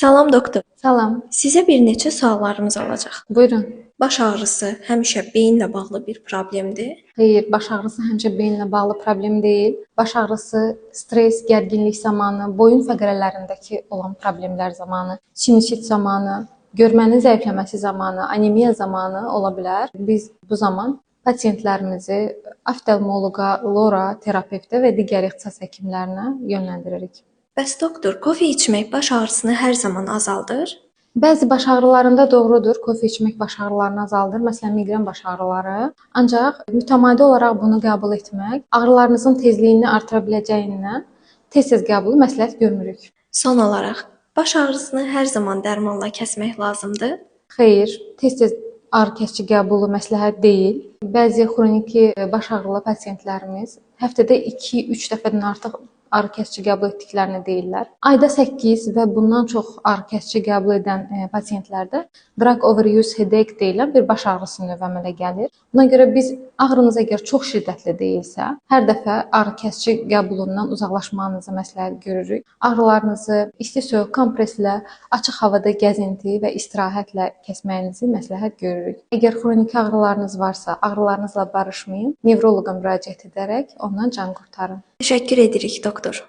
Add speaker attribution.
Speaker 1: Salam doktor.
Speaker 2: Salam.
Speaker 1: Sizə bir neçə suallarımız olacaq.
Speaker 2: Buyurun.
Speaker 1: Baş ağrısı həmişə beyinlə bağlı bir problemdir?
Speaker 2: Xeyr, baş ağrısı həmişə beyinlə bağlı problem deyil. Baş ağrısı stres, gərginlik zamanı, boyun fəqərələrindəki olan problemlər zamanı, sinüsit zamanı, görmənin zəifləməsi zamanı, anemiya zamanı ola bilər. Biz bu zaman pasientlərimizi oftalmoloqa, lora, terapevtə və digər ixtisas həkimlərinə yönləndiririk.
Speaker 1: Bəs doktor, kofe içmək baş ağrısını hər zaman azaldır?
Speaker 2: Bəzi baş ağrılarında doğrudur, kofe içmək baş ağrılarını azaldır, məsələn, miqren baş ağrıları. Ancaq mütəmadi olaraq bunu qəbul etmək ağrılarınızın tezliyini artıra biləcəyindən tez-tez qəbulu məsləhət görmürük.
Speaker 1: Son olaraq, baş ağrısını hər zaman dərmanla kəsmək lazımdır?
Speaker 2: Xeyr, tez-tez ağrı kəsici qəbulu məsləhət deyil. Bəzi xroniki baş ağrılı pasientlərimiz həftədə 2-3 dəfədən artıq ağrı kəsici qəbul etdiklərini deyirlər. Ayda 8 və bundan çox ağrı kəsici qəbul edən pasientlərdə drug overuse headache deyilən bir baş ağrısı növü əmələ gəlir. Buna görə biz ağrınız əgər çox şiddətli deyilsə, hər dəfə ağrı kəsici qəbulundan uzaqlaşmanızı məsləhət görürük. Ağrılarınızı isti soyuq kompreslə, açıq havada gəzinti və istirahətlə kəsməyinizi məsləhət görürük. Əgər xroniki ağrılarınız varsa, ağrılarınızla barışmayın, nevroloqa müraciət edərək ondan can qurtarın.
Speaker 1: Təşəkkür edirik doktor.